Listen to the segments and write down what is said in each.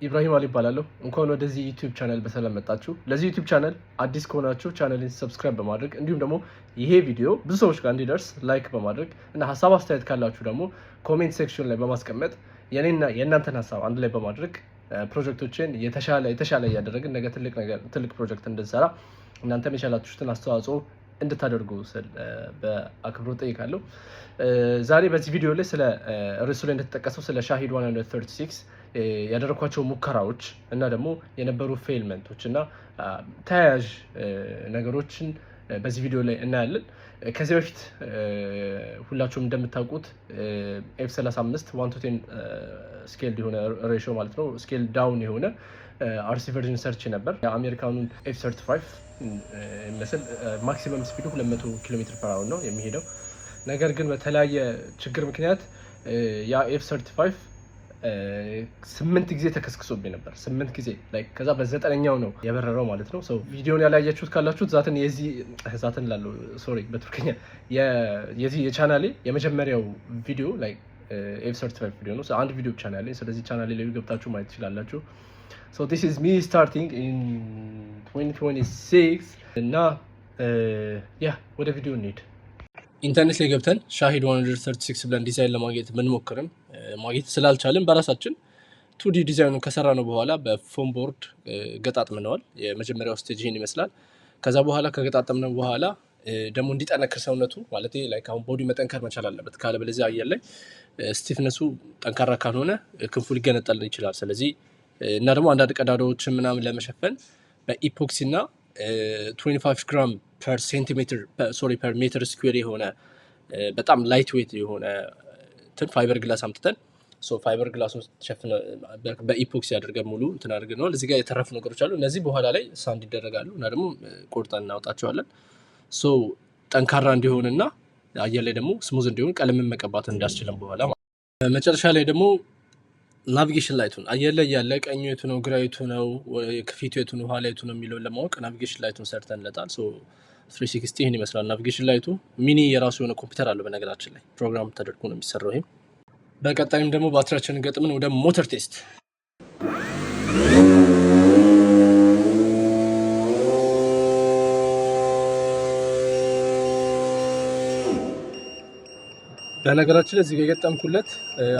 ኢብራሂም አሊ እባላለሁ። እንኳን ወደዚህ YouTube channel በሰላም መጣችሁ። ለዚህ YouTube channel አዲስ ከሆናችሁ channel ን subscribe በማድረግ፣ እንዲሁም ደግሞ ይሄ ቪዲዮ ብዙ ሰዎች ጋር እንዲደርስ like በማድረግ እና ሀሳብ አስተያየት ካላችሁ ደግሞ comment section ላይ በማስቀመጥ የኔና የእናንተን ሀሳብ አንድ ላይ በማድረግ ፕሮጀክቶችን የተሻለ የተሻለ እያደረግን ነገ ትልቅ ነገር፣ ትልቅ ፕሮጀክት እንድንሰራ እናንተም የቻላችሁትን አስተዋጽኦ እንድታደርጉ ስል በአክብሮት ጠይቃለሁ። ዛሬ በዚህ ቪዲዮ ላይ ስለ ርዕሱ ላይ እንደተጠቀሰው ስለ ሻሂድ 136 ያደረኳቸው ሙከራዎች እና ደግሞ የነበሩ failment ኦች እና ተያያዥ ነገሮችን በዚህ ቪዲዮ ላይ እናያለን። ከዚህ በፊት ሁላችሁም እንደምታውቁት F 35 1 to 10 scale የሆነ ratio ማለት ነው፣ scale down የሆነ RC version ሰርቼ ነበር። የአሜሪካኑን F 35 ምስል maximum speed ኡ 200 ኪሎ ሜትር per hour ነው የሚሄደው። ነገር ግን በተለያየ ችግር ምክንያት ያ F 35 ስምንት ጊዜ ተከስክሶብኝ ነበር። ስምንት ጊዜ። ከዛ በዘጠነኛው ነው የበረረው ማለት ነው። ቪዲዮን ያላያችሁት ካላችሁት zaten የዚህ zaten ላለው፣ sorry በቱርክኛ፣ የዚህ የቻናሌ የመጀመሪያው ቪዲዮ F 35 ቪዲዮ ነው። አንድ ቪዲዮ ብቻ ነው ያለኝ። ስለዚህ ቻናሌ ላይ ገብታችሁ ማየት ትችላላችሁ። This is me starting in 2026 እና yeah፣ ወደ ቪዲዮ እንሂድ። ኢንተርኔት ላይ ገብተን ሻሂድ 136 ብለን ዲዛይን ለማግኘት ብንሞክርም ማግኘት ስላልቻልን በራሳችን 2D ዲዛይኑን ከሰራነው በኋላ በ foam board ገጣጥመነዋል። የመጀመሪያው stage ይህን ይመስላል። ከዛ በኋላ ከገጣጠምነው በኋላ ደግሞ እንዲጠነክር ሰውነቱ፣ ማለት like አሁን body መጠንከር መቻል አለበት። ካለበለዚያ አየር ላይ stiffness ኡ ጠንካራ ካልሆነ ክንፉ ሊገነጠል ይችላል። ስለዚህ እና ደግሞ አንዳንድ ቀዳዳዎችን ምናምን ለመሸፈን በ epoxy እና 25 ግራም per ሴንቲሜትር፣ sorry፣ per meter square የሆነ በጣም light weight የሆነ እንትን fiber glass አምጥተን fiber glass ኡን ሸፍነ በ epoxy አድርገን ሙሉ እንትን አድርገነዋል። እዚህ ጋር የተረፉ ነገሮች አሉ። እነዚህ በኋላ ላይ sand ይደረጋሉ እና ደግሞ ቆርጠን እናወጣቸዋለን። So ጠንካራ እንዲሆንና አየር ላይ ደግሞ smooth እንዲሆን ቀለምን መቀባት እንዳስችለን በኋላ መጨረሻ ላይ ደግሞ navigation light ኡን፣ አየር ላይ ያለ ቀኙ የቱ ነው፣ ግራ የቱ ነው፣ ከፊቱ የቱ ነው፣ ኋላ የቱ ነው የሚለውን ለማወቅ navigation light ኡን ሰርተንለታል። 360 ይህን ይመስላል navigation light ኡ። Mini የራሱ የሆነ ኮምፒውተር አለው። በነገራችን ላይ ፕሮግራም ተደርጎ ነው የሚሰራው። ይሄም በቀጣይም ደግሞ ባትሪያችንን ገጥመን ወደ ሞተር test። በነገራችን ላይ እዚህ ጋር የገጠምኩለት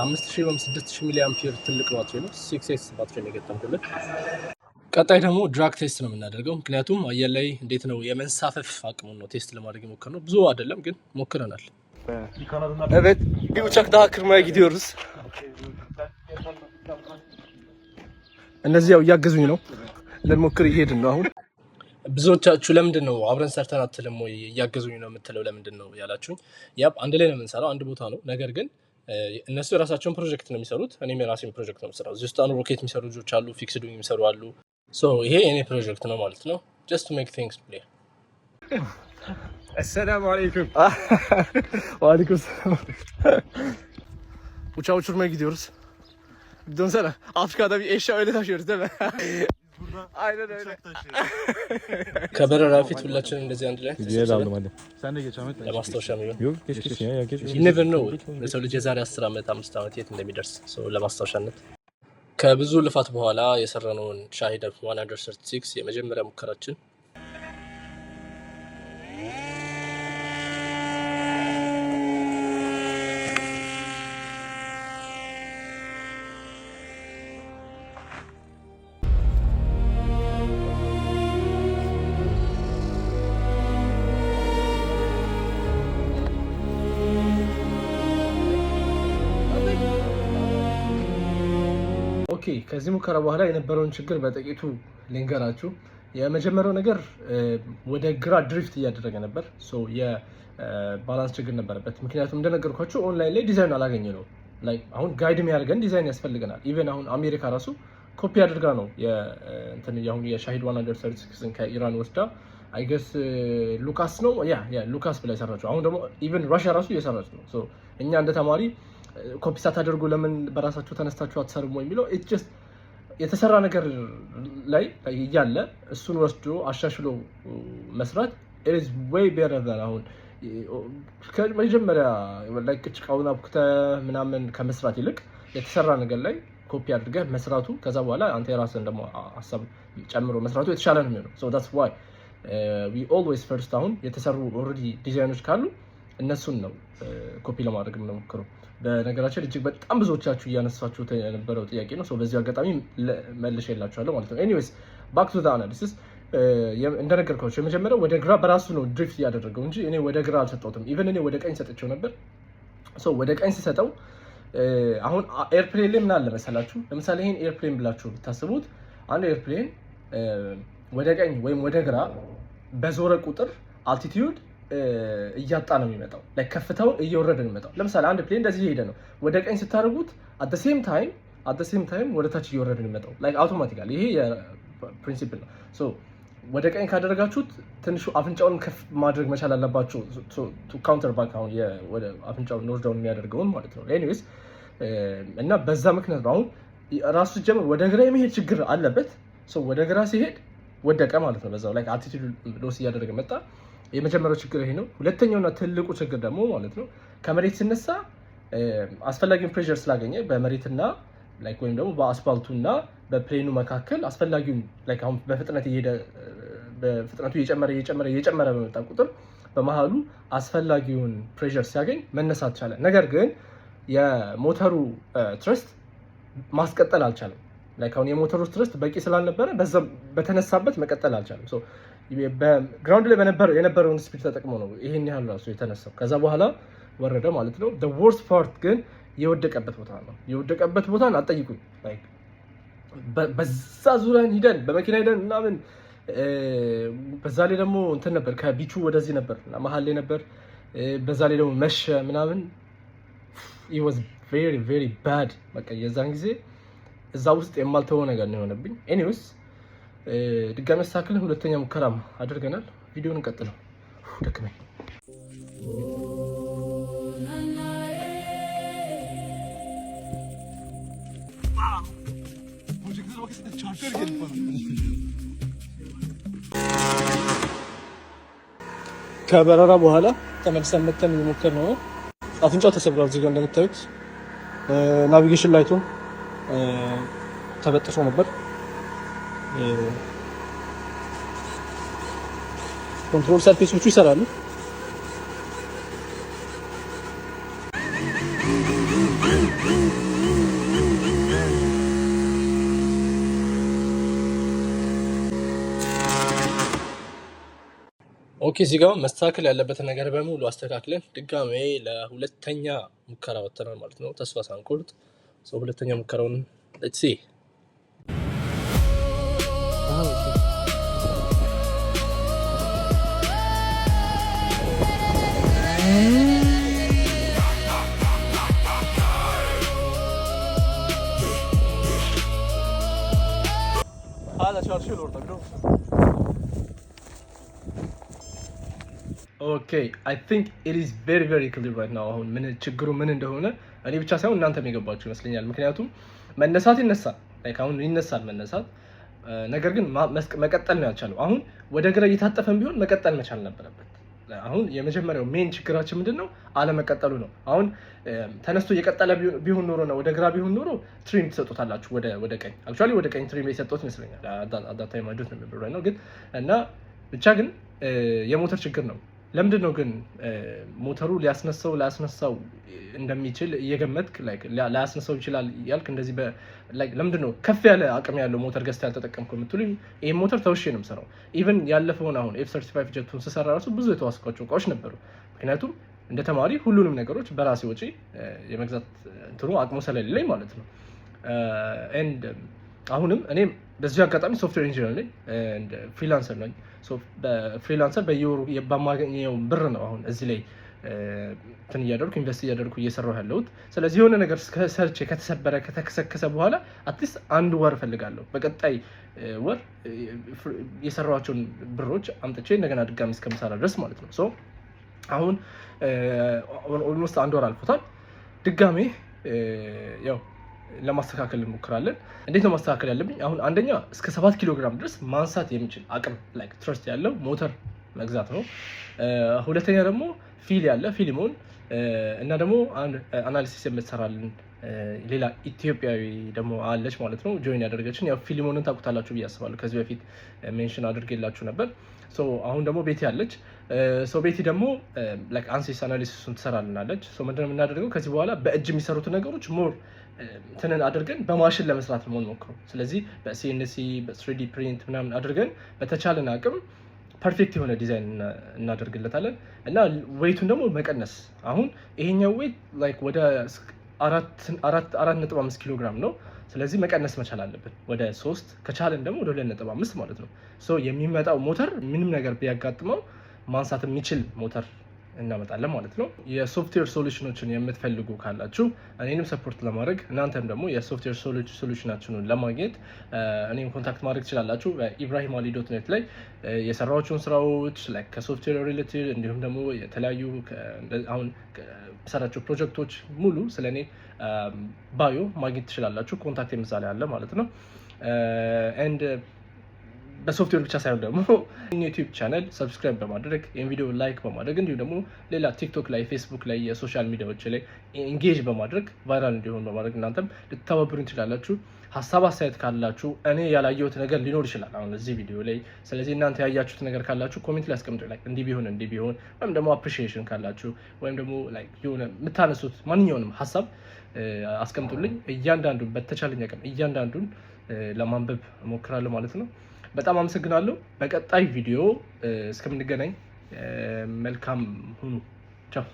5000 ወይም 6000 milli አምፒር ትልቅ ባትሪ ነው። 6S ባትሪ ነው የገጠምኩለት። ቀጣይ ደግሞ drag test ነው የምናደርገው። ምክንያቱም አየር ላይ እንዴት ነው የመንሳፈፍ አቅሙን ነው test ለማድረግ የሞከርነው። ብዙ አይደለም ግን ሞክረናል። Evet, bir uçak daha kırmaya gidiyoruz. እነዚህ ያው እያገዙኝ ነው። ልንሞክር እየሄድን ነው አሁን። ብዙዎቻችሁ ለምንድን ነው አብረን ሰርተን አትልም ወይ፣ እያገዙኝ ነው የምትለው ለምንድን ነው ያላችሁኝ፣ ያው አንድ ላይ ነው የምንሰራው፣ አንድ ቦታ ነው። ነገር ግን እነሱ የራሳቸውን ፕሮጀክት ነው የሚሰሩት፣ እኔም የራሴን ፕሮጀክት ነው የምሰራው። እዚህ ውስጥ አሁን ሮኬት የሚሰሩ ልጆች አሉ፣ fixed wing የሚሰሩ አሉ። So ይሄ የኔ ፕሮጀክት ነው ማለት ነው። Just to make things clear. Esselamu Aleyküm. Aleyküm selam. Uçağı uçurmaya gidiyoruz. Dönsene. Afrika'da bir eşya öyle taşıyoruz, değil mi? Burada Aynen öyle. uçak taşıyoruz. ከበረራ በፊት ሁላችንም እንደዚህ አንድ ላይ Videoya daldım hadi. Sen de geç Ahmet. ben ለማስታወሻ የሚሆን። Yok, geç geç ya, ya geç. Never know፣ ለሰው ልጅ የዛሬ 10 ዓመት፣ 5 ዓመት የት እንደሚደርስ ሰው ለማስታወሻነት። ከብዙ ልፋት በኋላ የሰራነውን ሻሂድ 136 የመጀመሪያ ሙከራችን። Okay፣ ከዚህ ሙከራ በኋላ የነበረውን ችግር በጥቂቱ ልንገራችሁ። የመጀመሪያው ነገር ወደ ግራ drift እያደረገ ነበር። የ balance ችግር ነበረበት። ምክንያቱም እንደነገርኳችሁ ኦንላይን ላይ ዲዛይን አላገኘነው። አሁን guide የሚያደርገን ዲዛይን ያስፈልገናል። Even አሁን አሜሪካ ራሱ ኮፒ አድርጋ ነው አሁን የሻሂድ 136ን ከኢራን ወስዳ፣ I guess ሉካስ ነው፣ yeah፣ ሉካስ ብላ የሰራችው። አሁን ደግሞ even ራሽያ ራሱ እየሰራች ነው። እኛ እንደ ተማሪ ኮፒ ሳታደርጉ ለምን በራሳችሁ ተነስታችሁ አትሰሩም የሚለው፣ just የተሰራ ነገር ላይ እያለ እሱን ወስዶ አሻሽሎ መስራት is way better than አሁን ከመጀመሪያ ላይ ጭቃውን አብኩተህ ምናምን ከመስራት ይልቅ የተሰራ ነገር ላይ ኮፒ አድርገህ መስራቱ፣ ከዛ በኋላ አንተ የራስህን ደግሞ ሀሳብ ጨምሮ መስራቱ የተሻለ ነው የሚሆነው። So that's why we always first አሁን የተሰሩ already ዲዛይኖች ካሉ እነሱን ነው ኮፒ ለማድረግ የምንሞክረው። በነገራችን እጅግ በጣም ብዙዎቻችሁ እያነሳችሁት የነበረው ጥያቄ ነው። በዚሁ አጋጣሚ መልሼላችኋለሁ ማለት ነው። Anyways, back to analysis። እንደነገርኳቸው የመጀመሪያው ወደ ግራ በራሱ ነው drift እያደረገው እንጂ እኔ ወደ ግራ አልሰጠሁትም። Even እኔ ወደ ቀኝ ሰጥቼው ነበር። ወደ ቀኝ ስሰጠው አሁን airplane ላይ ምን አለ መሰላችሁ? ለምሳሌ ይሄን airplane ብላችሁ ብታስቡት አንድ airplane ወደ ቀኝ ወይም ወደ ግራ በዞረ ቁጥር altitude እያጣ ነው የሚመጣው፣ ከፍታውን እየወረደ ነው የሚመጣው። ለምሳሌ አንድ plane እንደዚህ እየሄደ ነው፣ ወደ ቀኝ ስታደርጉት at the same time ወደ ታች እየወረደ ነው የሚመጣው፣ like automatically። ይሄ principle ነው። ወደ ቀኝ ካደረጋችሁት ትንሹ አፍንጫውን ከፍ ማድረግ መቻል አለባችሁ፣ counter back አሁን ወደ አፍንጫውን nose down የሚያደርገውን ማለት ነው። Anyways እና በዛ ምክንያት ነው አሁን ራሱ ሲጀምር ወደ ግራ የመሄድ ችግር አለበት። ወደ ግራ ሲሄድ ወደቀ ማለት ነው። በዛው ላይ altitude loss እያደረገ መጣ። የመጀመሪያው ችግር ይሄ ነው። ሁለተኛውና ትልቁ ችግር ደግሞ ማለት ነው ከመሬት ሲነሳ አስፈላጊውን pressure ስላገኘ በመሬትና like ወይም ደግሞ በአስፋልቱና በ plane ኑ መካከል አስፈላጊውን like አሁን በፍጥነት እየሄደ በፍጥነቱ እየጨመረ እየጨመረ እየጨመረ በመጣ ቁጥር በመሀሉ አስፈላጊውን pressure ሲያገኝ መነሳት ቻለ። ነገር ግን የሞተሩ thrust ማስቀጠል አልቻለም። Like አሁን የሞተሩ thrust በቂ ስላልነበረ በተነሳበት መቀጠል አልቻለም። በ ground ላይ የነበረውን speed ተጠቅሞ ነው ይሄን ያህል ራሱ የተነሳው። ከዛ በኋላ ወረደ ማለት ነው። Worst part ግን የወደቀበት ቦታ ነው። የወደቀበት ቦታን አትጠይቁኝ። በዛ ዙሪያን ሂደን በመኪና ሂደን ምናምን፣ በዛ ላይ ደግሞ እንትን ነበር፣ ከቢቹ ወደዚህ ነበር፣ መሀል ላይ ነበር። በዛ ላይ ደግሞ መሸ ምናምን፣ was very very bad። በቃ የዛን ጊዜ እዛ ውስጥ የማልተወው ነገር ነው የሆነብኝ። Anyways ድጋሚ አስተካክለን ሁለተኛ ሙከራም አድርገናል። ቪዲዮን እንቀጥለው። ደክመኝ። Projektör makasıyla çarpıyor gelip bana. ከበረራ በኋላ ተመልሰን መተን እየሞከርን ነው። አፍንጫው ተሰብሯል። እዚህ ጋር እንደምታዩት navigation light ኡን ተበጥሶ ነበር። Control surface ኦቹ ይሰራሉ። Okay, እዚህ ጋር መስተካከል ያለበትን ነገር በሙሉ አስተካክለን ድጋሜ ለሁለተኛ ሙከራ ወጥተናል ማለት ነው። ተስፋ ሳንቆርጥ ሁለተኛ ሙከራውን let's see። Hala çalışıyor orada, biliyor musun? Okay, I think it is very very clear right now። አሁን ምን ችግሩ ምን እንደሆነ እኔ ብቻ ሳይሆን እናንተም የገባችሁ ይመስለኛል። ምክንያቱም መነሳት ይነሳል፣ like አሁን ይነሳል መነሳት፣ ነገር ግን መቀጠል ነው ያልቻለው። አሁን ወደ ግራ እየታጠፈን ቢሆን መቀጠል መቻል ነበረበት። አሁን የመጀመሪያው main ችግራችን ምንድን ነው? አለመቀጠሉ ነው። አሁን ተነስቶ እየቀጠለ ቢሆን ኖሮ ነው ወደ ግራ ቢሆን ኖሮ trim ትሰጡታላችሁ ወደ ቀኝ። Actually ወደ ቀኝ trim የሰጡት ይመስለኛል። At that time I don't remember ነው ግን እና ብቻ ግን የሞተር ችግር ነው። ለምንድን ነው ግን ሞተሩ ሊያስነሳው ላያስነሳው እንደሚችል እየገመትክ ላያስነሳው ይችላል ያልክ እንደዚህ ለምንድን ነው ከፍ ያለ አቅም ያለው ሞተር ገዝተህ ያልተጠቀምከው የምትሉኝ፣ ይህ ሞተር ተውሼ ነው የምሰራው። Even ያለፈውን አሁን F35 ጀቱን ስሰራ ራሱ ብዙ የተዋስኳቸው እቃዎች ነበሩ። ምክንያቱም እንደ ተማሪ ሁሉንም ነገሮች በራሴ ወጪ የመግዛት እንትኑ አቅሙ ስለሌለኝ ማለት ነው። And አሁንም እኔ በዚሁ አጋጣሚ software engineer ነኝ፣ freelancer ነኝ። በ freelancer በየወሩ በማገኘው ብር ነው አሁን እዚህ ላይ እንትን እያደረኩ invest እያደረኩ እየሰራሁ ያለሁት። ስለዚህ የሆነ ነገር ሰርቼ ከተሰበረ ከተከሰከሰ በኋላ at least አንድ ወር እፈልጋለሁ። በቀጣይ ወር የሰራኋቸውን ብሮች አምጥቼ እንደገና ድጋሚ እስከምሰራ ድረስ ማለት ነው። So አሁን almost አንድ ወር አልፎታል። ድጋሜ ያው ለማስተካከል እንሞክራለን። እንዴት ነው ማስተካከል ያለብኝ? አሁን አንደኛ እስከ 7 ኪሎ ግራም ድረስ ማንሳት የሚችል አቅም like thrust ያለው ሞተር መግዛት ነው። ሁለተኛ ደግሞ ፊል ያለ ፊልሞን እና ደግሞ analysis የምትሰራልን ሌላ ኢትዮጵያዊ ደግሞ አለች ማለት ነው join ያደረገችን። ያው ፊሊሞንን ታውቁታላችሁ ብዬ አስባለሁ። ከዚህ በፊት mention አድርጌላችሁ ነበር። So አሁን ደግሞ ቤቲ አለች። So ቤቲ ደግሞ ANSYS analysis ኡን ትሰራልናለች። ምንድነው የምናደርገው ከዚህ በኋላ? በእጅ የሚሰሩትን ነገሮች more ትንን አድርገን በማሽን ለመስራት ነው የምንሞክረው። ስለዚህ በ CNC፣ በ 3D print ምናምን አድርገን በተቻለን አቅም perfect የሆነ ዲዛይን እናደርግለታለን እና weight ኡን ደግሞ መቀነስ። አሁን ይሄኛው weight like ወደ 4.5 ኪሎ ግራም ነው። ስለዚህ መቀነስ መቻል አለብን ወደ 3፣ ከቻለን ደግሞ ወደ 2.5 ማለት ነው። So የሚመጣው ሞተር ምንም ነገር ቢያጋጥመው ማንሳት የሚችል ሞተር እናመጣለን ማለት ነው። የ software solution ኦችን የምትፈልጉ ካላችሁ፣ እኔንም support ለማድረግ፣ እናንተም ደግሞ የ software solution ኣችሁን ለማግኘት እኔም contact ማድረግ ትችላላችሁ። በኢብራሂም አሊ.net ላይ የሰራኋቸውን ስራዎች ከ software related እንዲሁም ደግሞ የተለያዩ አሁን የሰራኋቸው ፕሮጀክቶች ሙሉ ስለ እኔ bio ማግኘት ትችላላችሁ። Contact ምሳሌ አለ ማለት ነው። And በሶፍትዌር ብቻ ሳይሆን ደግሞ YouTube channel subscribe በማድረግ፣ ይህን ቪዲዮ like በማድረግ፣ እንዲሁም ደግሞ ሌላ TikTok ላይ፣ ፌስቡክ ላይ፣ የ social media ዎች ላይ engage በማድረግ፣ viral እንዲሆን በማድረግ እናንተም ልትተባበሩን ትችላላችሁ። ሀሳብ አስተያየት ካላችሁ፣ እኔ ያላየሁት ነገር ሊኖር ይችላል አሁን እዚህ ቪዲዮ ላይ። ስለዚህ እናንተ ያያችሁት ነገር ካላችሁ comment ላይ አስቀምጡ። Like እንዲህ ቢሆን፣ እንዲህ ቢሆን፣ ወይም ደግሞ appreciation ካላችሁ ወይም ደግሞ like የሆነ የምታነሱት ማንኛውንም ሀሳብ አስቀምጡልኝ። እያንዳንዱን በተቻለኝ አቅም እያንዳንዱን ለማንበብ እሞክራለሁ ማለት ነው። በጣም አመሰግናለሁ። በቀጣይ ቪዲዮ እስከምንገናኝ መልካም ሁኑ። ቻው።